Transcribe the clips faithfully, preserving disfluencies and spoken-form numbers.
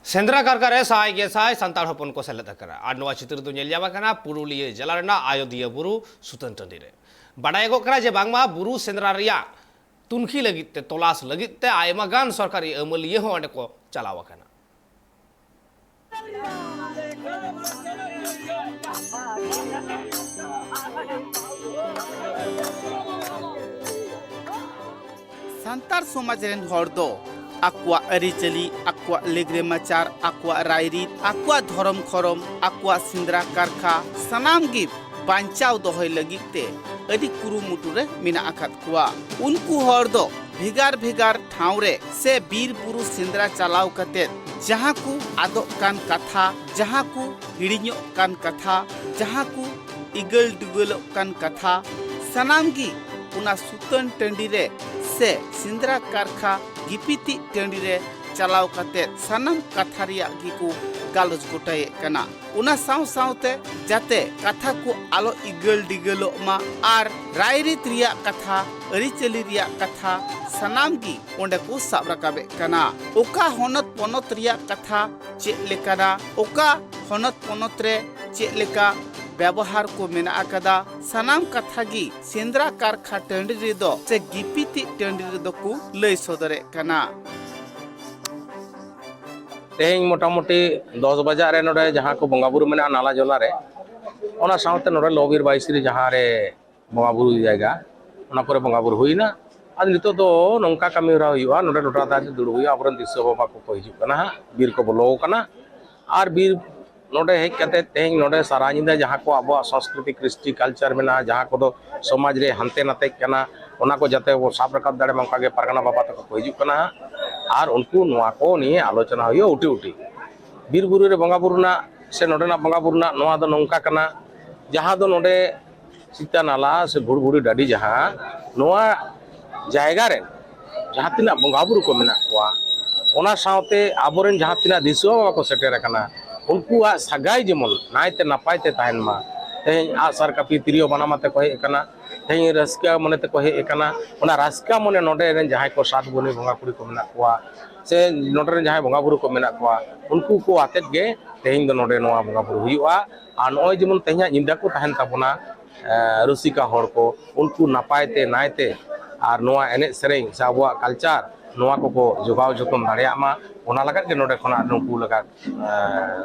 ᱥᱮᱸᱫᱽᱨᱟ ᱠᱟᱨᱠᱟ ᱨᱮ ᱥᱟᱭ ᱜᱮ ᱥᱟᱭ ᱥᱟᱱᱛᱟᱲ ᱦᱚᱯᱚᱱ ᱠᱚ ᱥᱮᱞᱮᱫ ᱟᱠᱟᱱᱟ᱾ ᱟᱨ ᱱᱚᱣᱟ ᱪᱤᱛᱟᱹᱨ ᱫᱚ ᱧᱮᱞ ᱧᱟᱢ ᱟᱠᱟᱱᱟ ᱯᱩᱨᱩᱞᱤᱭᱟᱹ ᱡᱮᱞᱟ ᱨᱮᱱᱟᱜ ᱟᱡᱚᱫᱤᱭᱟᱹ ᱵᱩᱨᱩ ᱥᱩᱛᱟᱹᱱ ᱴᱟᱺᱰᱤ ᱨᱮ᱾ ᱵᱟᱰᱟᱭᱚᱜᱚᱜ ᱠᱟᱱᱟ ᱡᱮ ᱵᱟᱝᱢᱟ ᱵᱩᱨᱩ ᱥᱮᱸᱫᱽᱨᱟ ᱨᱮᱭᱟᱜ ᱛᱩᱱᱠᱷᱤ ᱞᱟᱹᱜᱤᱫ ᱛᱮ, ᱛᱚᱞᱟᱥ ᱞᱟᱹᱜᱤᱫ ᱛᱮ ᱟᱭᱢᱟ ᱜᱟᱱ ᱥᱚᱨᱠᱟᱨᱤ ᱟᱹᱢᱟᱹᱞᱤᱭᱟᱹ ᱦᱚᱸ ᱚᱸᱰᱮ ᱠᱚ ᱪᱟᱞᱟᱣ ᱟᱠᱟᱱᱟ᱾ ᱥᱟᱱᱛᱟᱲ ᱥᱚᱢᱟᱡᱽ ᱨᱮᱱ ᱦᱚᱲ ᱫᱚ ᱟᱠᱚᱣᱟᱜ ᱟᱹᱨᱤᱪᱟᱹᱞᱤ, ᱟᱠᱚᱣᱟᱜ ᱞᱮᱜᱽᱨᱮᱢᱟᱪᱟᱨ, ᱟᱠᱚᱣᱟᱜ ᱨᱟᱭᱨᱤᱛ, ᱟᱠᱚᱣᱟᱜ ᱫᱷᱚᱨᱚᱢ ᱠᱷᱚᱨᱚᱢ, ᱟᱠᱚᱣᱟᱜ ᱥᱮᱸᱫᱽᱨᱟ ᱠᱟᱨᱠᱷᱟ, ᱥᱟᱱᱟᱢ ᱜᱮ ᱵᱟᱧᱪᱟᱣ ᱫᱚᱦᱚᱭ ᱞᱟᱹᱜᱤᱫ ᱛᱮ ᱟᱹᱰᱤ ᱠᱩᱨᱩᱢᱩᱴᱩ ᱨᱮ ᱢᱮᱱᱟᱜ ᱟᱠᱟᱫ ᱠᱚᱣᱟ᱾ ᱩᱱᱠᱩ ᱦᱚᱲ ᱫᱚ ᱵᱷᱮᱜᱟᱨ ᱵᱷᱮᱜᱟᱨ ᱴᱷᱟᱶ ᱨᱮ ᱥᱮ ᱵᱤᱨ ᱵᱩᱨᱩ ᱥᱮᱸᱫᱽᱨᱟ ᱪᱟᱞᱟᱣ ᱠᱟᱛᱮ ᱡᱟᱦᱟᱸ ᱠᱚ ᱟᱫᱚᱜ ᱠᱟᱱ ᱠᱟᱛᱷᱟ, ᱡᱟᱦᱟᱸ ᱠᱚ ᱦᱤᱲᱤᱧᱚᱜ ᱠᱟᱱ ᱠᱟᱛᱷᱟ, ᱡᱟᱦᱟᱸ ᱠᱚ ᱤᱜᱟᱹᱞ ᱰᱩᱜᱟᱹᱞᱚᱜ ᱠᱟᱱ ᱠᱟᱛᱷᱟ, ᱥᱟᱱᱟᱢ ᱜᱮ ᱚᱱᱟ ᱥᱩᱛᱟᱹᱱ ᱴᱟᱺᱰᱤ ᱨᱮ ᱥᱮ ᱥᱮᱸᱫᱽᱨᱟ ᱠᱟᱨᱠᱷᱟ ᱜᱤᱯᱤᱛᱤᱡ ᱴᱟᱺᱰᱤ ᱨᱮ ᱪᱟᱞᱟᱣ ᱠᱟᱛᱮ ᱥᱟᱱᱟᱢ ᱠᱟᱛᱷᱟ ᱨᱮᱭᱟᱜ ᱜᱮᱠᱚ ᱜᱟᱞᱚᱪ ᱜᱚᱴᱟᱭᱮᱫ ᱠᱟᱱᱟ᱾ ᱚᱱᱟ ᱥᱟᱶ ᱥᱟᱶᱛᱮ ᱡᱟᱛᱮ ᱠᱟᱛᱷᱟ ᱠᱚ ᱟᱞᱚ ᱤᱜᱟᱹᱞ ᱰᱤᱜᱟᱹᱞᱚᱜ ᱢᱟ ᱟᱨ ᱨᱟᱭᱨᱤᱛ ᱨᱮᱭᱟᱜ ᱠᱟᱛᱷᱟ, ᱟᱹᱨᱤᱪᱟᱹᱞᱤ ᱨᱮᱭᱟᱜ ᱠᱟᱛᱷᱟ ᱥᱟᱱᱟᱢ ᱜᱮ ᱚᱸᱰᱮ ᱠᱚ ᱥᱟᱵ ᱨᱟᱠᱟᱵᱮᱫ ᱠᱟᱱᱟ᱾ ᱚᱠᱟ ᱦᱚᱱᱚᱛ ᱯᱚᱱᱚᱛ ᱨᱮᱭᱟᱜ ᱠᱟᱛᱷᱟ ᱪᱮᱫ ᱞᱮᱠᱟᱱᱟ, ᱚᱠᱟ ᱦᱚᱱᱚᱛ ᱯᱚᱱᱚᱛ ᱨᱮ ᱪᱮᱫ ᱞᱮᱠᱟ ᱵᱮᱵᱚᱦᱟᱨ ᱠᱚ ᱢᱮᱱᱟᱜ ᱟᱠᱟᱫᱟ, ᱥᱟᱱᱟᱢ ᱠᱟᱛᱷᱟ ᱜᱮ ᱥᱮᱸᱫᱽᱨᱟ ᱠᱟᱨᱠᱷᱟ ᱴᱟᱺᱰᱤ ᱨᱮᱫᱚ ᱥᱮ ᱜᱤᱯᱤᱛᱤᱡ ᱴᱟᱺᱰᱤ ᱨᱮᱫᱚ ᱠᱚ ᱞᱟᱹᱭ ᱥᱚᱫᱚᱨᱮᱫ ᱠᱟᱱᱟ᱾ ᱛᱮᱦᱮᱧ ᱢᱚᱴᱟᱢᱩᱴᱤ ᱫᱚᱥ ᱵᱟᱡᱟᱜ ᱨᱮ ᱱᱚᱰᱮ ᱡᱟᱦᱟᱸ ᱠᱚ ᱵᱚᱸᱜᱟ ᱵᱩᱨᱩ ᱢᱮᱱᱟᱜᱼᱟ ᱱᱟᱞᱟ ᱡᱚᱞᱟ ᱨᱮ, ᱚᱱᱟ ᱥᱟᱶᱛᱮ ᱱᱚᱰᱮ ᱞᱚᱵᱤᱨ ᱵᱟᱭᱥᱤ ᱨᱮ ᱡᱟᱦᱟᱸ ᱨᱮ ᱵᱚᱸᱜᱟ ᱵᱩᱨᱩ ᱡᱟᱭᱜᱟ, ᱚᱱᱟ ᱠᱚᱨᱮ ᱵᱚᱸᱜᱟ ᱵᱩᱨᱩ ᱦᱩᱭᱱᱟ᱾ ᱟᱫᱚ ᱱᱤᱛᱚᱜ ᱫᱚ ᱱᱚᱝᱠᱟ ᱠᱟᱹᱢᱤ ᱦᱚᱨᱟ ᱦᱩᱭᱩᱜᱼᱟ, ᱱᱚᱰᱮ ᱞᱚᱴᱟ ᱫᱟᱜ ᱨᱮ ᱫᱩᱲᱩᱵ ᱦᱩᱭᱩᱜᱼᱟ, ᱟᱵᱚᱨᱮᱱ ᱫᱤᱥᱟᱹ ᱵᱟᱵᱟ ᱠᱚᱠᱚ ᱦᱤᱡᱩᱜ ᱠᱟᱱᱟ ᱦᱟᱸᱜ, ᱵᱤᱨ ᱠᱚ ᱵᱚᱞᱚ ᱟᱠᱟᱱᱟ᱾ ᱟᱨ ᱵᱤᱨ ᱱᱚᱰᱮ ᱦᱮᱡ ᱠᱟᱛᱮ ᱛᱮᱦᱮᱧ ᱱᱚᱰᱮ ᱥᱟᱨᱟ ᱧᱤᱫᱟᱹ ᱡᱟᱦᱟᱸ ᱠᱚ ᱟᱵᱚᱣᱟᱜ ᱥᱚᱝᱥᱠᱨᱤᱛᱤ, ᱠᱨᱤᱥᱴᱤ, ᱠᱟᱞᱪᱟᱨ ᱢᱮᱱᱟᱜᱼᱟ, ᱡᱟᱦᱟᱸ ᱠᱚᱫᱚ ᱥᱚᱢᱟᱡᱽ ᱨᱮ ᱦᱟᱱᱛᱮ ᱱᱟᱛᱮᱜ ᱠᱟᱱᱟ, ᱚᱱᱟ ᱠᱚ ᱡᱟᱛᱮ ᱵᱚ ᱥᱟᱵ ᱨᱟᱠᱟᱵ ᱫᱟᱲᱮ ᱢᱟ, ᱚᱱᱠᱟ ᱜᱮ ᱯᱟᱨᱜᱟᱱᱟ ᱵᱟᱵᱟ ᱛᱟᱠᱚ ᱠᱚ ᱦᱤᱡᱩᱜ ᱠᱟᱱᱟ ᱦᱟᱸᱜ᱾ ᱟᱨ ᱩᱱᱠᱩ ᱱᱚᱣᱟ ᱠᱚ ᱱᱤᱭᱮ ᱟᱞᱳᱪᱚᱱᱟ ᱦᱩᱭᱩᱜᱼᱟ ᱩᱴᱤ ᱩᱴᱤ᱾ ᱵᱤᱨ ᱵᱩᱨᱩ ᱨᱮ ᱵᱚᱸᱜᱟ ᱵᱩᱨᱩ ᱨᱮᱱᱟᱜ ᱥᱮ ᱱᱚᱰᱮᱱᱟᱜ ᱵᱚᱸᱜᱟ ᱵᱩᱨᱩ ᱨᱮᱱᱟᱜ ᱱᱚᱣᱟ ᱫᱚ ᱱᱚᱝᱠᱟ ᱠᱟᱱᱟ, ᱡᱟᱦᱟᱸ ᱫᱚ ᱱᱚᱰᱮ ᱥᱤᱛᱟ ᱱᱟᱞᱟ ᱥᱮ ᱵᱷᱩᱲᱵᱷᱩᱲᱤ ᱰᱟᱹᱰᱤ ᱡᱟᱦᱟᱸ ᱱᱚᱣᱟ ᱡᱟᱭᱜᱟ ᱨᱮᱱ ᱡᱟᱦᱟᱸ ᱛᱤᱱᱟᱹᱜ ᱵᱚᱸᱜᱟ ᱵᱩᱨᱩ ᱠᱚ ᱢᱮᱱᱟᱜ ᱠᱚᱣᱟ, ᱚᱱᱟ ᱥᱟᱶᱛᱮ ᱟᱵᱚᱨᱮᱱ ᱡᱟᱦᱟᱸ ᱛᱤᱱᱟᱹᱜ ᱫᱤᱥᱩᱣᱟᱹ ᱵᱟᱵᱟ ᱠᱚ ᱥᱮᱴᱮᱨ ᱟᱠᱟᱱᱟ, ᱩᱱᱠᱩᱣᱟᱜ ᱥᱟᱜᱟᱭ ᱡᱮᱢᱚᱱ ᱱᱟᱭᱛᱮ ᱱᱟᱯᱟᱭ ᱛᱮ ᱛᱟᱦᱮᱱ ᱢᱟ᱾ ᱛᱮᱦᱮᱧ ᱟᱜᱼᱥᱟᱨ ᱠᱟᱹᱯᱤ ᱛᱤᱨᱭᱳ ᱵᱟᱱᱟᱢ ᱟᱛᱮ ᱠᱚ ᱦᱮᱡ ᱟᱠᱟᱱᱟ, ᱛᱮᱦᱮᱧ ᱨᱟᱹᱥᱠᱟᱹ ᱢᱚᱱᱮ ᱛᱮᱠᱚ ᱦᱮᱡ ᱟᱠᱟᱱᱟ᱾ ᱚᱱᱟ ᱨᱟᱹᱥᱠᱟᱹ ᱢᱚᱱᱮ ᱱᱚᱰᱮ ᱨᱮᱱ ᱡᱟᱦᱟᱸᱭ ᱠᱚ ᱥᱟᱛ ᱵᱷᱟᱹᱭ ᱵᱚᱸᱜᱟ ᱠᱩᱲᱤ ᱠᱚ ᱢᱮᱱᱟᱜ ᱠᱚᱣᱟ, ᱥᱮ ᱱᱚᱰᱮ ᱨᱮᱱ ᱡᱟᱦᱟᱸᱭ ᱵᱚᱸᱜᱟ ᱵᱩᱨᱩ ᱠᱚ ᱢᱮᱱᱟᱜ ᱠᱚᱣᱟ, ᱩᱱᱠᱩ ᱠᱚ ᱟᱛᱮᱫ ᱜᱮ ᱛᱮᱦᱮᱧ ᱫᱚ ᱱᱚᱰᱮ ᱱᱚᱣᱟ ᱵᱚᱸᱜᱟ ᱵᱩᱨᱩ ᱦᱩᱭᱩᱜᱼᱟ᱾ ᱟᱨ ᱱᱚᱜᱼᱚᱭ ᱡᱮᱢᱚᱱ ᱛᱮᱦᱮᱧᱟᱜ ᱧᱤᱫᱟᱹ ᱠᱚ ᱛᱟᱦᱮᱱ ᱛᱟᱵᱚᱱᱟ, ᱮ, ᱨᱩᱥᱤᱠᱟ ᱦᱚᱲ ᱠᱚ, ᱩᱱᱠᱩ ᱱᱟᱯᱟᱭ ᱛᱮ ᱱᱟᱭ ᱛᱮ ᱟᱨ ᱱᱚᱣᱟ ᱮᱱᱮᱡ ᱥᱮᱨᱮᱧ ᱥᱮ ᱟᱵᱚᱣᱟᱜ culture, ᱱᱚᱣᱟ ᱠᱚᱠᱚ ᱡᱚᱜᱟᱣ ᱡᱚᱛᱚᱱ ᱫᱟᱲᱮᱭᱟᱜ ᱢᱟ, ᱚᱱᱟ ᱞᱟᱹᱜᱤᱫ ᱜᱮ ᱱᱚᱰᱮ ᱠᱷᱚᱱᱟᱜ ᱱᱩᱠᱩ ᱞᱟᱹᱜᱤᱫ, ᱮ,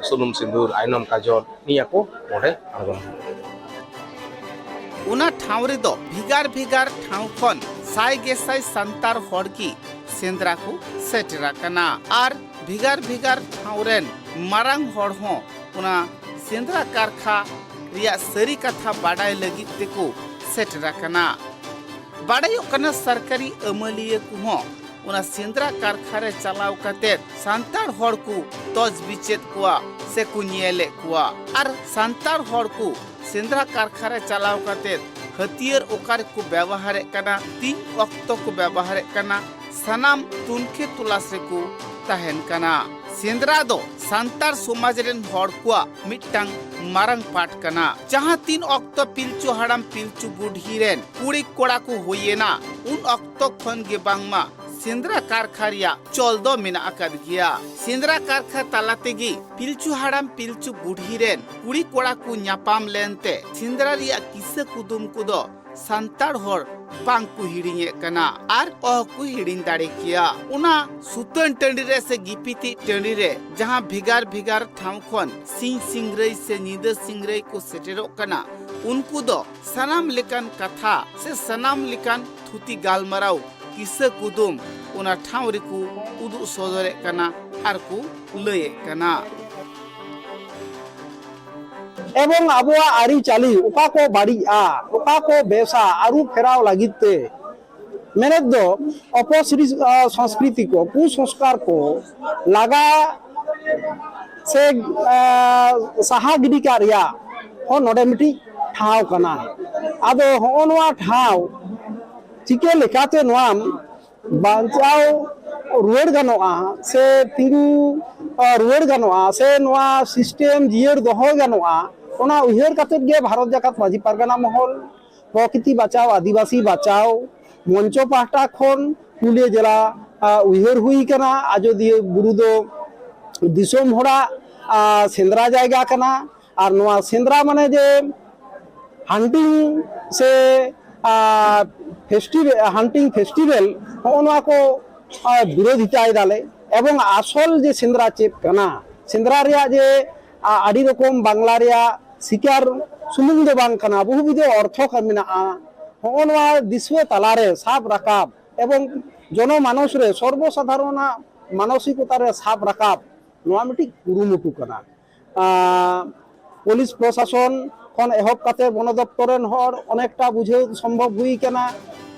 ᱥᱩᱱᱩᱢ ᱥᱤᱸᱫᱩᱨ, ᱟᱭᱱᱚᱢ ᱠᱟᱡᱚᱞ ᱱᱤᱭᱟᱹ ᱠᱚ ᱱᱚᱰᱮ ᱟᱬᱜᱚᱱ ᱦᱩᱭᱩᱜᱼᱟ᱾ ᱚᱱᱟ ᱴᱷᱟᱶ ᱨᱮᱫᱚ ᱵᱷᱮᱜᱟᱨ ᱵᱷᱮᱜᱟᱨ ᱴᱷᱟᱶ ᱠᱷᱚᱱ ᱥᱟᱭ ᱜᱮᱥᱟᱭ ᱥᱟᱱᱛᱟᱲ ᱦᱚᱲ ᱜᱮ ᱥᱮᱸᱫᱽᱨᱟ ᱠᱚ ᱥᱮᱴᱮᱨ ᱟᱠᱟᱱᱟ ᱟᱨ ᱵᱷᱮᱜᱟᱨ ᱵᱷᱮᱜᱟᱨ ᱴᱷᱟᱶ ᱨᱮᱱ ᱢᱟᱨᱟᱝ ᱦᱚᱲ ᱦᱚᱸ ᱚᱱᱟ ᱥᱮᱸᱫᱽᱨᱟ ᱠᱟᱨᱠᱷᱟ ᱨᱮᱭᱟᱜ ᱥᱟᱹᱨᱤ ᱠᱟᱛᱷᱟ ᱵᱟᱰᱟᱭ ᱞᱟᱹᱜᱤᱫ ᱛᱮᱠᱚ ᱥᱮᱴᱮᱨ ᱟᱠᱟᱱᱟ᱾ ᱵᱟᱰᱟᱭᱚᱜ ᱠᱟᱱᱟ, ᱥᱚᱨᱠᱟᱨᱤ ᱟᱹᱢᱟᱹᱞᱤᱭᱟᱹ ᱠᱚᱦᱚᱸ ᱚᱱᱟ ᱥᱮᱸᱫᱽᱨᱟ ᱠᱟᱨᱠᱷᱟ ᱨᱮ ᱪᱟᱞᱟᱣ ᱠᱟᱛᱮ ᱥᱟᱱᱛᱟᱲ ᱦᱚᱲ ᱠᱚ ᱛᱚᱡᱽ ᱵᱤᱪᱮᱫ ᱠᱚᱣᱟ ᱥᱮ ᱠᱚ ᱧᱮᱞᱮᱫ ᱠᱚᱣᱟ᱾ ᱟᱨ ᱥᱟᱱᱛᱟᱲ ᱦᱚᱲ ᱠᱚ ᱥᱮᱸᱫᱽᱨᱟ ᱠᱟᱨᱠᱷᱟ ᱨᱮ ᱪᱟᱞᱟᱣ ᱠᱟᱛᱮ ᱦᱟᱹᱛᱭᱟᱹᱨ ᱚᱠᱟ ᱨᱮᱠᱚ ᱵᱮᱣᱦᱟᱨᱮᱫ ᱠᱟᱱᱟ, ᱛᱤᱱ ᱚᱠᱛᱚ ᱠᱚ ᱵᱮᱣᱦᱟᱨᱮᱫ ᱠᱟᱱᱟ, ᱥᱟᱱᱟᱢ ᱛᱩᱱᱠᱷᱮ ᱛᱚᱞᱟᱥ ᱨᱮᱠᱚ ᱛᱟᱦᱮᱱ ᱠᱟᱱᱟ᱾ ᱥᱮᱸᱫᱽᱨᱟ ᱫᱚ ᱥᱟᱱᱛᱟᱲ ᱥᱚᱢᱟᱡᱽ ᱨᱮᱱ ᱦᱚᱲ ᱠᱚᱣᱟᱜ ᱢᱤᱫᱴᱟᱝ ᱢᱟᱨᱟᱝ ᱯᱟᱴ ᱠᱟᱱᱟ᱾ ᱡᱟᱦᱟᱸ ᱛᱤᱱ ᱚᱠᱛᱚ ᱯᱤᱞᱪᱩ ᱦᱟᱲᱟᱢ ᱯᱤᱞᱪᱩ ᱵᱩᱰᱷᱤ ᱨᱮᱱ ᱠᱩᱲᱤ ᱠᱚᱲᱟ ᱠᱚ ᱦᱩᱭᱮᱱᱟ, ᱩᱱ ᱚᱠᱛᱚ ᱠᱷᱚᱱ ᱜᱮ ᱵᱟᱝᱢᱟ ᱥᱮᱸᱫᱽᱨᱟ ᱠᱟᱨᱠᱷᱟ ᱨᱮᱭᱟᱜ ᱪᱚᱞ ᱫᱚ ᱢᱮᱱᱟᱜ ᱟᱠᱟᱫ ᱜᱮᱭᱟ᱾ ᱥᱮᱸᱫᱽᱨᱟ ᱠᱟᱨᱠᱷᱟ ᱛᱟᱞᱟ ᱛᱮᱜᱮ ᱯᱤᱞᱪᱩ ᱦᱟᱲᱟᱢ ᱯᱤᱞᱪᱩ ᱵᱩᱰᱷᱤ ᱨᱮᱱ ᱠᱩᱲᱤ ᱠᱚᱲᱟ ᱠᱚ ᱧᱟᱯᱟᱢ ᱞᱮᱱᱛᱮ ᱥᱮᱸᱫᱽᱨᱟ ᱨᱮᱭᱟᱜ ᱠᱤᱥᱟᱹ ᱠᱩᱫᱩᱢ ᱠᱚᱫᱚ ᱥᱟᱱᱛᱟᱲ ᱦᱚᱲ ᱵᱟᱝ ᱠᱚ ᱦᱤᱲᱤᱧᱮᱫ ᱠᱟᱱᱟ ᱟᱨ ᱚᱦᱚ ᱠᱚ ᱦᱤᱲᱤᱧ ᱫᱟᱲᱮ ᱠᱮᱭᱟ᱾ ᱚᱱᱟ ᱥᱩᱛᱟᱹᱱ ᱴᱟᱺᱰᱤ ᱨᱮ ᱥᱮ ᱜᱤᱯᱤᱛᱤᱡ ᱴᱟᱺᱰᱤ ᱨᱮ ᱡᱟᱦᱟᱸ ᱵᱷᱮᱜᱟᱨ ᱵᱷᱮᱜᱟᱨ ᱴᱷᱟᱶ ᱠᱷᱚᱱ ᱥᱤᱧ ᱥᱤᱝᱨᱟᱹᱭ ᱥᱮ ᱧᱤᱫᱟᱹ ᱥᱤᱝᱨᱟᱹᱭ ᱠᱚ ᱥᱮᱴᱮᱨᱚᱜ ᱠᱟᱱᱟ, ᱩᱱᱠᱩ ᱫᱚ ᱥᱟᱱᱟᱢ ᱞᱮᱠᱟᱱ ᱠᱟᱛᱷᱟ ᱥᱮ ᱥᱟᱱᱟᱢ ᱞᱮᱠᱟᱱ ᱛᱷᱩᱛᱤ ᱜᱟᱞᱢᱟᱨᱟᱣ, ᱠᱤᱥᱟᱹ ᱠᱩᱫᱩᱢ ᱚᱱᱟ ᱴᱷᱟᱶ ᱨᱮᱠᱚ ᱩᱫᱩᱜ ᱥᱚᱫᱚᱨᱮᱫ ᱠᱟᱱᱟ ᱟᱨ ᱠᱚ ᱞᱟᱹᱭᱮᱫ ᱠᱟᱱᱟ᱾ ᱮᱵᱚᱝ ᱟᱵᱚᱣᱟᱜ ᱟᱹᱨᱤᱪᱟᱹᱞᱤ ᱚᱠᱟ ᱠᱚ ᱵᱟᱹᱲᱤᱡᱼᱟ, ᱚᱠᱟ ᱠᱚ ᱵᱮᱥᱟ, ᱟᱹᱨᱩ ᱯᱷᱮᱨᱟᱣ ᱞᱟᱹᱜᱤᱫ ᱛᱮ ᱢᱮᱱᱮᱫ ᱫᱚ ᱚᱯᱚᱥᱨᱤ-, ᱟ, ᱥᱚᱸᱥᱠᱨᱤᱛᱤ ᱠᱚ, ᱠᱩᱥᱚᱝᱥᱠᱟᱨ ᱠᱚ ᱞᱟᱜᱟ ᱥᱮ, ᱟ, ᱥᱟᱦᱟ ᱜᱤᱰᱤ ᱠᱟᱜ ᱨᱮᱭᱟᱜ ᱦᱚᱸ ᱱᱚᱰᱮ ᱢᱤᱫᱴᱤᱡ ᱴᱷᱟᱶ ᱠᱟᱱᱟ᱾ ᱟᱫᱚ ᱦᱚᱸᱜᱼᱚ ᱱᱚᱣᱟ ᱴᱷᱟᱶ ᱪᱤᱠᱟᱹ ᱞᱮᱠᱟᱛᱮ ᱱᱚᱣᱟᱢ ᱵᱟᱧᱪᱟᱣ ᱨᱩᱣᱟᱹᱲ ᱜᱟᱱᱚᱜᱼᱟ ᱥᱮ ᱛᱤᱸᱜᱩ, ᱟ, ᱨᱩᱣᱟᱹᱲ ᱜᱟᱱᱚᱜᱼᱟ ᱥᱮ ᱱᱚᱣᱟ system ᱡᱤᱭᱟᱹᱲ ᱫᱚᱦᱚ ᱜᱟᱱᱚᱜᱼᱟ, ᱚᱱᱟ ᱩᱭᱦᱟᱹᱨ ᱠᱟᱛᱮᱫ ᱜᱮ ᱵᱷᱟᱨᱚᱛ ᱡᱟᱠᱟᱛ ᱢᱟᱹᱡᱷᱤ ᱯᱟᱨᱜᱟᱱᱟ ᱢᱚᱦᱚᱞ, ᱯᱨᱚᱠᱨᱤᱛᱤ ᱵᱟᱪᱟᱣ, ᱟᱹᱫᱤᱵᱟᱹᱥᱤ ᱵᱟᱪᱟᱣ ᱢᱚᱧᱪᱚ ᱯᱟᱦᱴᱟ ᱠᱷᱚᱱ ᱯᱩᱨᱩᱞᱤᱭᱟᱹ ᱡᱮᱞᱟ ᱟᱨ ᱩᱭᱦᱟᱹᱨ ᱦᱩᱭ ᱠᱟᱱᱟ, ᱟᱡᱚᱫᱤᱭᱟᱹ ᱵᱩᱨᱩ ᱫᱚ ᱫᱤᱥᱚᱢ ᱦᱚᱲᱟᱜ, ᱟᱨ, ᱥᱮᱸᱫᱽᱨᱟ ᱡᱟᱭᱜᱟ ᱠᱟᱱᱟ᱾ ᱟᱨ ᱱᱚᱣᱟ ᱥᱮᱸᱫᱽᱨᱟ ᱢᱟᱱᱮ ᱡᱮ ᱦᱟᱱᱴᱤᱝ ᱥᱮ, ᱟᱨ, ᱯᱷᱮᱥᱴᱤᱵᱷᱮᱞ, ᱦᱟᱱᱴᱤᱝ ᱯᱷᱮᱥᱴᱤᱵᱷᱮᱞ, ᱦᱚᱸᱜᱼᱚ ᱱᱚᱣᱟ ᱠᱚ, ᱟᱨ, ᱵᱤᱨᱳᱫᱷᱤᱛᱟᱭ ᱫᱟᱞᱮ᱾ ᱮᱵᱚᱝ ᱟᱥᱚᱞ ᱡᱮ ᱥᱮᱸᱫᱽᱨᱟ ᱪᱮᱫ ᱠᱟᱱᱟ, ᱥᱮᱸᱫᱽᱨᱟ ᱨᱮᱭᱟᱜ ᱡᱮ, ᱟ-, ᱟᱹᱰᱤ ᱨᱚᱠᱚᱢ ᱵᱟᱝᱞᱟ ᱨᱮᱭᱟᱜ ᱥᱤᱠᱟᱨ ᱥᱩᱢᱩᱝ ᱫᱚ ᱵᱟᱝ ᱠᱟᱱᱟ, ᱵᱚᱦᱩᱵᱤᱫᱷ ᱚᱨᱛᱷᱚ ᱠᱟ-, ᱢᱮᱱᱟᱜᱼᱟ᱾ ᱦᱚᱸᱜᱼᱚ ᱱᱚᱣᱟ ᱫᱤᱥᱩᱣᱟᱹ ᱛᱟᱞᱟᱨᱮ ᱥᱟᱵ ᱨᱟᱠᱟᱵ ᱮᱵᱚᱝ ᱡᱚᱱᱚᱢᱟᱱᱚᱥ ᱨᱮ, ᱥᱚᱨᱵᱚ ᱥᱟᱫᱷᱟᱨᱚᱱᱟᱜ ᱢᱟᱱᱚᱥᱤᱠᱚᱛᱟ ᱨᱮ ᱥᱟᱵ ᱨᱟᱠᱟᱵ, ᱱᱚᱣᱟ ᱢᱤᱫᱴᱤᱡ ᱠᱩᱨᱩᱢᱩᱴᱩ ᱠᱟᱱᱟ᱾ ᱟᱸ, ᱯᱩᱞᱤᱥ ᱯᱨᱚᱥᱟᱥᱚᱱ ᱠᱷᱚᱱ ᱮᱦᱚᱵ ᱠᱟᱛᱮ ᱵᱚᱱᱚ ᱫᱚᱯᱛᱚᱨ ᱨᱮᱱ ᱦᱚᱲ ᱚᱱᱮᱠᱴᱟ ᱵᱩᱡᱷᱟᱹᱣ ᱥᱚᱢᱵᱷᱚᱵ ᱦᱩᱭ ᱠᱟᱱᱟ᱾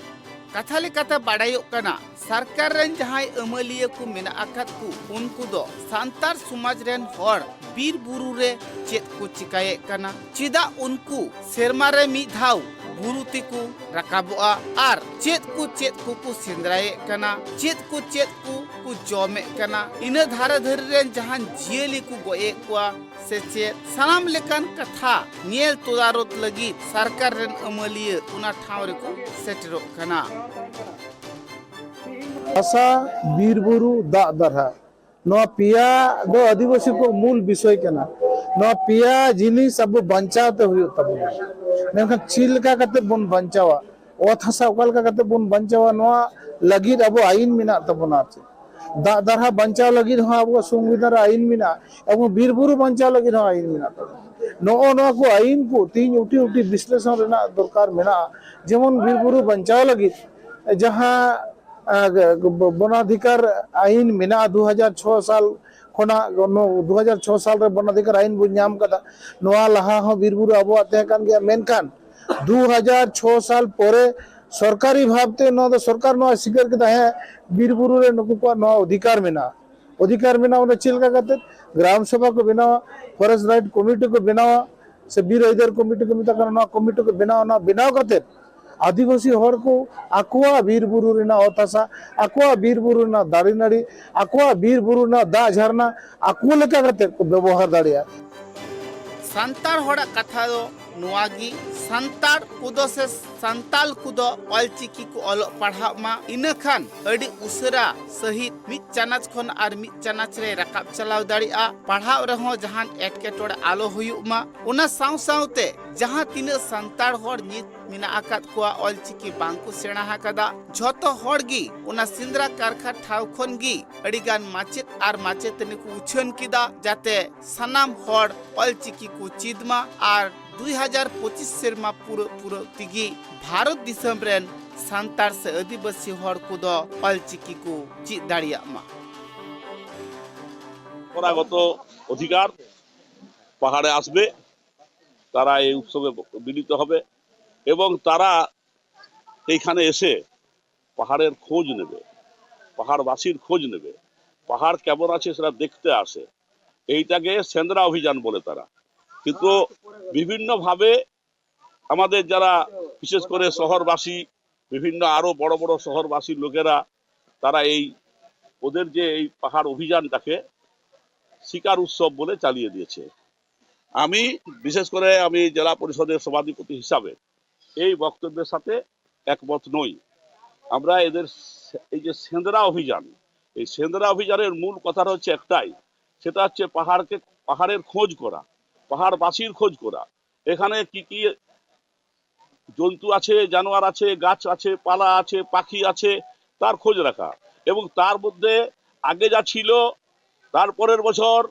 ᱠᱟᱛᱷᱟ ᱞᱮᱠᱟᱛᱮ ᱵᱟᱰᱟᱭᱚᱜ ᱠᱟᱱᱟ, ᱥᱚᱨᱠᱟᱨ ᱨᱮᱱ ᱡᱟᱦᱟᱸᱭ ᱟᱹᱢᱟᱹᱞᱤᱭᱟᱹ ᱠᱚ ᱢᱮᱱᱟᱜ ᱟᱠᱟᱫ ᱠᱚ, ᱩᱱᱠᱩ ᱫᱚ ᱥᱟᱱᱛᱟᱲ ᱥᱚᱢᱟᱡᱽ ᱨᱮᱱ ᱦᱚᱲ ᱵᱤᱨ ᱵᱩᱨᱩ ᱨᱮ ᱪᱮᱫ ᱠᱚ ᱪᱤᱠᱟᱭᱮᱫ ᱠᱟᱱᱟ, ᱪᱮᱫᱟᱜ ᱩᱱᱠᱩ ᱥᱮᱨᱢᱟ ᱨᱮ ᱢᱤᱫ ᱫᱷᱟᱣ ᱵᱩᱨᱩ ᱛᱮᱠᱚ ᱨᱟᱠᱟᱵᱚᱜᱼᱟ ᱟᱨ ᱪᱮᱫ ᱠᱚ ᱪᱮᱫ ᱠᱚᱠᱚ ᱥᱮᱸᱫᱽᱨᱟᱭᱮᱫ ᱠᱟᱱᱟ, ᱪᱮᱫ ᱠᱚ ᱪᱮᱫ ᱠᱚ ᱠᱚ ᱡᱚᱢᱮᱫ ᱠᱟᱱᱟ, ᱤᱱᱟᱹ ᱫᱷᱟᱨᱮ ᱫᱷᱟᱨᱮ ᱨᱮᱱ ᱡᱟᱦᱟᱱ ᱡᱤᱭᱟᱹᱞᱤ ᱠᱚ ᱜᱚᱡ ᱮᱫ ᱠᱚᱣᱟ ᱥᱮ ᱪᱮᱫ, ᱥᱟᱱᱟᱢ ᱞᱮᱠᱟᱱ ᱠᱟᱛᱷᱟ ᱧᱮᱞ ᱛᱚᱫᱟᱨᱚᱛ ᱞᱟᱹᱜᱤᱫ ᱥᱚᱨᱠᱟᱨ ᱨᱮᱱ ᱟᱹᱢᱟᱹᱞᱤᱭᱟᱹ ᱚᱱᱟ ᱴᱷᱟᱶ ᱨᱮᱠᱚ ᱥᱮᱴᱮᱨᱚᱜ ᱠᱟᱱᱟ᱾ ᱦᱟᱥᱟ, ᱵᱤᱨ ᱵᱩᱨᱩ, ᱫᱟᱜ ᱫᱟᱨᱦᱟ, ᱱᱚᱣᱟ ᱯᱮᱭᱟ ᱫᱚ ᱟᱹᱫᱤᱵᱟᱹᱥᱤ ᱠᱚ ᱢᱩᱞ ᱵᱤᱥᱚᱭ ᱠᱟᱱᱟ᱾ ᱱᱚᱣᱟ ᱯᱮᱭᱟ ᱡᱤᱱᱤᱥ ᱟᱵᱚ ᱵᱟᱧᱪᱟᱣ ᱛᱮ ᱦᱩᱭᱩᱜ ᱛᱟᱵᱚᱱᱟ᱾ ᱢᱮᱱᱠᱷᱟᱱ ᱪᱮᱫ ᱞᱮᱠᱟ ᱠᱟᱛᱮ ᱵᱚᱱ ᱵᱟᱧᱪᱟᱣᱟ, ᱚᱛ ᱦᱟᱥᱟ ᱚᱠᱟ ᱞᱮᱠᱟ ᱠᱟᱛᱮ ᱵᱚᱱ ᱵᱟᱧᱪᱟᱣᱟ, ᱱᱚᱣᱟ ᱞᱟᱹᱜᱤᱫ ᱟᱵᱚ ᱟᱹᱭᱤᱱ ᱢᱮᱱᱟᱜ ᱛᱟᱵᱚᱱᱟ᱾ ᱟᱨ ᱪᱮᱫ ᱫᱟᱜ ᱫᱟᱨᱦᱟ ᱵᱟᱧᱪᱟᱣ ᱞᱟᱹᱜᱤᱫ ᱦᱚᱸ ᱟᱵᱚᱣᱟᱜ ᱥᱚᱝᱵᱤᱫᱷᱟᱱ ᱨᱮ ᱟᱹᱭᱤᱱ ᱢᱮᱱᱟᱜᱼᱟ, ᱮᱵᱚᱝ ᱵᱤᱨ ᱵᱩᱨᱩ ᱵᱟᱧᱪᱟᱣ ᱞᱟᱹᱜᱤᱫ ᱦᱚᱸ ᱟᱹᱭᱤᱱ ᱢᱮᱱᱟᱜ ᱛᱟᱵᱚᱱᱟ᱾ ᱱᱚᱜᱼᱚ ᱱᱚᱣᱟ ᱠᱚ ᱟᱹᱭᱤᱱ ᱠᱚ ᱛᱤᱦᱤᱧ ᱩᱴᱤ ᱩᱴᱤ ᱵᱤᱥᱞᱮᱥᱚᱱ ᱨᱮᱱᱟᱜ ᱫᱚᱨᱠᱟᱨ ᱢᱮᱱᱟᱜᱼᱟ᱾ ᱡᱮᱢᱚᱱ ᱵᱤᱨ ᱵᱩᱨᱩ ᱵᱟᱧᱪᱟᱣ ᱞᱟᱹᱜᱤᱫ ᱡᱟᱦᱟᱸ ᱵᱚᱱᱟᱫᱷᱤᱠᱟᱨ ᱟᱹᱭᱤᱱ ᱢᱮᱱᱟᱜᱼᱟ, ᱫᱩ ᱦᱟᱡᱟᱨ ᱪᱷᱚ ᱥᱟᱞ ᱠᱷᱚᱱᱟᱜ, ᱫᱩ ᱦᱟᱡᱟᱨ ᱪᱷᱚ ᱥᱟᱞ ᱨᱮ ᱵᱚᱱᱟᱫᱷᱤᱠᱟᱨ ᱟᱹᱭᱤᱱ ᱵᱚᱱ ᱧᱟᱢ ᱠᱟᱫᱟ᱾ ᱱᱚᱣᱟ ᱞᱟᱦᱟ ᱦᱚᱸ ᱵᱤᱨ ᱵᱩᱨᱩ ᱟᱵᱚᱣᱟᱜ ᱛᱟᱦᱮᱸ ᱠᱟᱱ ᱜᱮᱭᱟ, ᱢᱮᱱᱠᱷᱟᱱ ᱫᱩ ᱦᱟᱡᱟᱨ ᱪᱷᱚ ᱥᱟᱞ ᱯᱚᱨᱮ ᱥᱚᱨᱠᱟᱨᱤ ᱵᱷᱟᱵᱽᱛᱮ ᱱᱚᱣᱟ ᱫᱚ ᱥᱚᱨᱠᱟᱨ ᱱᱚᱣᱟ ᱥᱤᱠᱟᱹᱨ ᱠᱮᱫᱟ, ᱦᱮᱸ, ᱵᱤᱨ ᱵᱩᱨᱩ ᱨᱮ ᱱᱩᱠᱩ ᱠᱚᱣᱟᱜ ᱱᱚᱣᱟ ᱚᱫᱷᱤᱠᱟᱨ ᱢᱮᱱᱟᱜᱼᱟ᱾ ᱚᱫᱷᱤᱠᱟᱨ ᱢᱮᱱᱟᱜᱼᱟ, ᱚᱱᱟ ᱪᱮᱫ ᱞᱮᱠᱟ ᱠᱟᱛᱮ ᱜᱨᱟᱢ ᱥᱚᱵᱷᱟ ᱠᱚ ᱵᱮᱱᱟᱣᱟ, ᱯᱷᱚᱨᱮᱥᱴ ᱨᱟᱭᱤᱴ ᱠᱚᱢᱤᱴᱤ ᱠᱚ ᱵᱮᱱᱟᱣᱟ, ᱥᱮ ᱵᱤᱨ ᱟᱹᱭᱫᱟᱹᱨ ᱠᱚᱢᱤᱴᱤ ᱠᱚ ᱢᱮᱛᱟᱜ ᱠᱟᱱᱟ, ᱱᱚᱣᱟ ᱠᱚᱢᱤᱴᱤ ᱠᱚ ᱵᱮᱱᱟᱣᱟ, ᱱᱚᱣᱟ ᱵᱮᱱᱟᱣ ᱠᱟᱛᱮ ᱟᱹᱫᱤᱵᱟᱹᱥᱤ ᱦᱚᱲ ᱠᱚ ᱟᱠᱚᱣᱟᱜ ᱵᱤᱨ ᱵᱩᱨᱩ ᱨᱮᱱᱟᱜ ᱚᱛ ᱦᱟᱥᱟ, ᱟᱠᱚᱣᱟᱜ ᱵᱤᱨ ᱵᱩᱨᱩ ᱨᱮᱱᱟᱜ ᱫᱟᱨᱮ ᱱᱟᱹᱲᱤ, ᱟᱠᱚᱣᱟᱜ ᱵᱤᱨ ᱵᱩᱨᱩ ᱨᱮᱱᱟᱜ ᱫᱟᱜ ᱡᱷᱟᱨᱱᱟ ᱟᱠᱚ ᱞᱮᱠᱟ ᱠᱟᱛᱮ ᱠᱚ ᱵᱮᱵᱚᱦᱟᱨ ᱫᱟᱲᱮᱭᱟᱜᱼᱟ᱾ ᱥᱟᱱᱛᱟᱲ ᱦᱚᱲᱟᱜ ᱠᱟᱛᱷᱟ ᱫᱚ ᱱᱚᱣᱟ ᱜᱮ ᱥᱟᱱᱛᱟᱲ ᱠᱚᱫᱚ ᱥᱮ ᱥᱟᱱᱛᱟᱞ ᱠᱚᱫᱚ ᱚᱞᱪᱤᱠᱤ ᱠᱚ ᱚᱞᱚᱜ ᱯᱟᱲᱦᱟᱜ ᱢᱟ, ᱤᱱᱟᱹ ᱠᱷᱟᱱ ᱟᱹᱰᱤ ᱩᱥᱟᱹᱨᱟ ᱥᱟᱹᱦᱤᱡ ᱢᱤᱫ ᱪᱟᱱᱟᱪ ᱠᱷᱚᱱ ᱟᱨ ᱢᱤᱫ ᱪᱟᱱᱟᱪ ᱨᱮ ᱨᱟᱠᱟᱵ ᱪᱟᱞᱟᱣ ᱫᱟᱲᱮᱭᱟᱜᱼᱟ᱾ ᱯᱟᱲᱦᱟᱣ ᱨᱮᱦᱚᱸ ᱡᱟᱦᱟᱱ ᱮᱴᱠᱮᱴᱚᱬᱮ ᱟᱞᱚ ᱦᱩᱭᱩᱜ ᱢᱟ᱾ ᱚᱱᱟ ᱥᱟᱶ ᱥᱟᱶᱛᱮ ᱡᱟᱦᱟᱸ ᱛᱤᱱᱟᱹᱜ ᱥᱟᱱᱛᱟᱲ ᱦᱚᱲ ᱱᱤᱛ ᱢᱮᱱᱟᱜ ᱟᱠᱟᱫ ᱠᱚᱣᱟ, ᱚᱞᱪᱤᱠᱤ ᱵᱟᱝ ᱠᱚ ᱥᱮᱬᱟ ᱟᱠᱟᱫᱟ, ᱡᱷᱚᱛᱚ ᱦᱚᱲ ᱜᱮ ᱚᱱᱟ ᱥᱮᱸᱫᱽᱨᱟ ᱠᱟᱨᱠᱷᱟ ᱴᱷᱟᱶ ᱠᱷᱚᱱ ᱜᱮ ᱟᱹᱰᱤᱜᱟᱱ ᱢᱟᱪᱮᱫ ᱟᱨ ᱢᱟᱪᱮᱛᱟᱹᱱᱤ ᱠᱚ ᱩᱪᱷᱟᱹᱱ ᱠᱮᱫᱟ, ᱡᱟᱛᱮ ᱥᱟᱱᱟᱢ ᱦᱚᱲ ᱚᱞᱪᱤᱠᱤ ᱠᱚ ᱪᱮᱫ ᱢᱟ ᱟᱨ ᱫᱩᱭ ᱦᱟᱡᱟᱨ ᱯᱚᱸᱪᱤᱥ ᱥᱮᱨᱢᱟ ᱯᱩᱨᱟᱹ ᱯᱩᱨᱟᱹ ᱛᱮᱜᱮ ᱵᱷᱟᱨᱚᱛ ᱫᱤᱥᱚᱢ ᱨᱮᱱ ᱥᱟᱱᱛᱟᱲ ᱥᱮ ᱟᱹᱫᱤᱵᱟᱹᱥᱤ ᱦᱚᱲ ᱠᱚᱫᱚ ᱚᱞᱪᱤᱠᱤ ᱠᱚ ᱪᱮᱫ ᱫᱟᱲᱮᱭᱟᱜ ᱢᱟ᱾ পরাগত অধিকার পাহাড়ে আসবে, তারা এই উৎসবে মিলিত হবে এবং তারা এইখানে এসে পাহাড়ের খোঁজ নেবে, পাহাড়বাসীর খোঁজ নেবে, পাহাড় কেমন আছে সেটা দেখতে আসে। এইটাকে সেন্দ্রা অভিযান বলে তারা। কিন্তু বিভিন্নভাবে আমাদের যারা বিশেষ করে শহরবাসী, বিভিন্ন আরো বড় বড় শহরবাসীর লোকেরা তারা এই ওদের যে এই পাহাড় অভিযানটাকে শিকার উৎসব বলে চালিয়ে দিয়েছে। আমি বিশেষ করে আমি জেলা পরিষদের সভাধিপতি হিসাবে এই বক্তব্যের সাথে একমত নই। আমরা এদের সে- এই যে সেন্দ্রা অভিযান, এই সেন্দ্রা অভিযানের মূল কথাটা হচ্ছে একটাই, সেটা হচ্ছে পাহাড়কে, পাহাড়ের খোঁজ করা, পাহাড়বাসীর খোঁজ করা। এখানে কি কি জন্তু আছে, জানোয়ার আছে, গাছ আছে, পালা আছে, পাখি আছে, তার খোঁজ রাখা এবং তার মধ্যে আগে যা ছিল, তার পরের বছর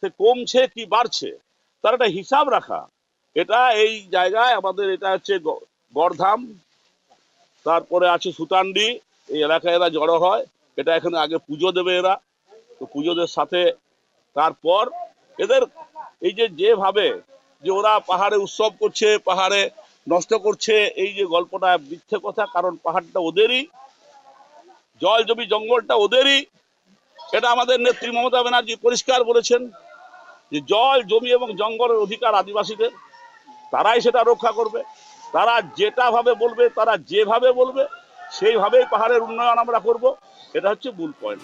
সে কমছে কি বাড়ছে, তার একটা হিসাব রাখা। এটা এই জায়গায় আমাদের, এটা হচ্ছে গ- গড়ধাম, তারপরে আছে সুতান্ডি। এই এলাকায় এরা জড়ো হয়, এটা এখানে আগে পুজো দেবে এরা। তো পুজোদের সাথে তারপর এদের এই যে যেভাবে যে ওরা পাহাড়ে উৎসব করছে, পাহাড়ে নষ্ট করছে, এই যে গল্পটা মিথ্যে কথা। কারণ পাহাড়টা ওদেরই, জল জমি জঙ্গলটা ওদেরই। এটা আমাদের নেত্রী মমতা ব্যানার্জি পরিষ্কার বলেছেন যে জল জমি এবং জঙ্গলের অধিকার আদিবাসীদের, তারাই সেটা রক্ষা করবে। তারা যেটা ভাবে বলবে, তারা যেভাবে বলবে, সেইভাবেই পাহাড়ের উন্নয়ন আমরা করব। এটা হচ্ছে মূল পয়েন্ট।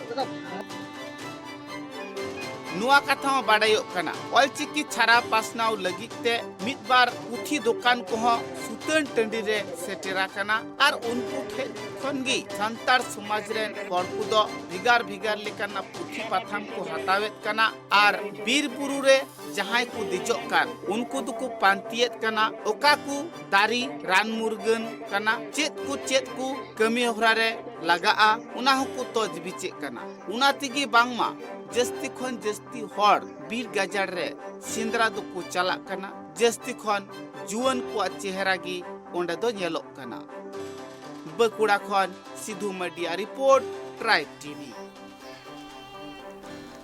ᱱᱚᱣᱟ ᱠᱟᱛᱷᱟ ᱦᱚᱸ ᱵᱟᱰᱟᱭᱚᱜ ᱠᱟᱱᱟ, ᱚᱞᱪᱤᱠᱤ ᱪᱷᱟᱨᱟᱣ ᱯᱟᱥᱱᱟᱣ ᱞᱟᱹᱜᱤᱫ ᱛᱮ ᱢᱤᱫ ᱵᱟᱨ ᱯᱩᱛᱷᱤ ᱫᱚᱠᱟᱱ ᱠᱚᱦᱚᱸ ᱥᱩᱛᱟᱹᱱ ᱴᱟᱺᱰᱤ ᱨᱮ ᱥᱮᱴᱮᱨ ᱟᱠᱟᱱᱟ ᱟᱨ ᱩᱱᱠᱩ ᱴᱷᱮᱱ ᱠᱷᱚᱱ ᱜᱮ ᱥᱟᱱᱛᱟᱲ ᱥᱚᱢᱟᱡᱽ ᱨᱮᱱ ᱦᱚᱲ ᱠᱚᱫᱚ ᱵᱷᱮᱜᱟᱨ ᱵᱷᱮᱜᱟᱨ ᱞᱮᱠᱟᱱᱟᱜ ᱯᱩᱛᱷᱤ ᱯᱟᱛᱷᱟᱢ ᱠᱚ ᱦᱟᱛᱟᱣᱮᱫ ᱠᱟᱱᱟ ᱟᱨ ᱵᱤᱨ ᱵᱩᱨᱩ ᱨᱮ ᱡᱟᱦᱟᱸᱭ ᱠᱚ ᱫᱮᱡᱚᱜ ᱠᱟᱱ, ᱩᱱᱠᱩ ᱫᱚᱠᱚ ᱯᱟᱱᱛᱮᱭᱮᱫ ᱠᱟᱱᱟ᱾ ᱚᱠᱟ ᱠᱚ ᱫᱟᱨᱮ ᱨᱟᱱ ᱢᱩᱨᱜᱟᱹᱱ ᱠᱟᱱᱟ, ᱪᱮᱫ ᱠᱚ ᱪᱮᱫ ᱠᱚ ᱠᱟᱹᱢᱤ ᱦᱚᱨᱟ ᱨᱮ ᱞᱟᱜᱟᱜᱼᱟ, ᱚᱱᱟ ᱦᱚᱸᱠᱚ ᱛᱚᱡᱽᱵᱤᱪᱮᱫ ᱠᱟᱱᱟ᱾ ᱚᱱᱟ ᱛᱮᱜᱮ ᱵᱟᱝᱢᱟ ᱡᱟᱹᱥᱛᱤ ᱠᱷᱚᱱ ᱡᱟᱹᱥᱛᱤ ᱦᱚᱲ ᱵᱤᱨ ᱜᱟᱡᱟᱲ ᱨᱮ ᱥᱮᱸᱫᱽᱨᱟ ᱫᱚᱠᱚ ᱪᱟᱞᱟᱜ ᱠᱟᱱᱟ᱾ ᱡᱟᱹᱥᱛᱤ ᱠᱷᱚᱱ ᱡᱩᱣᱟᱹᱱ ᱠᱚᱣᱟᱜ ᱪᱮᱦᱨᱟ ᱜᱮ ᱚᱸᱰᱮ ᱫᱚ ᱧᱮᱞᱚᱜ ᱠᱟᱱᱟ᱾ ᱵᱟᱸᱠᱩᱲᱟ ᱠᱷᱚᱱ ᱥᱤᱫᱷᱩ ᱢᱟᱹᱰᱤᱭᱟ ᱨᱤᱯᱳᱨᱴ, ᱴᱨᱟᱭᱤᱵ ᱴᱤᱵᱷᱤ᱾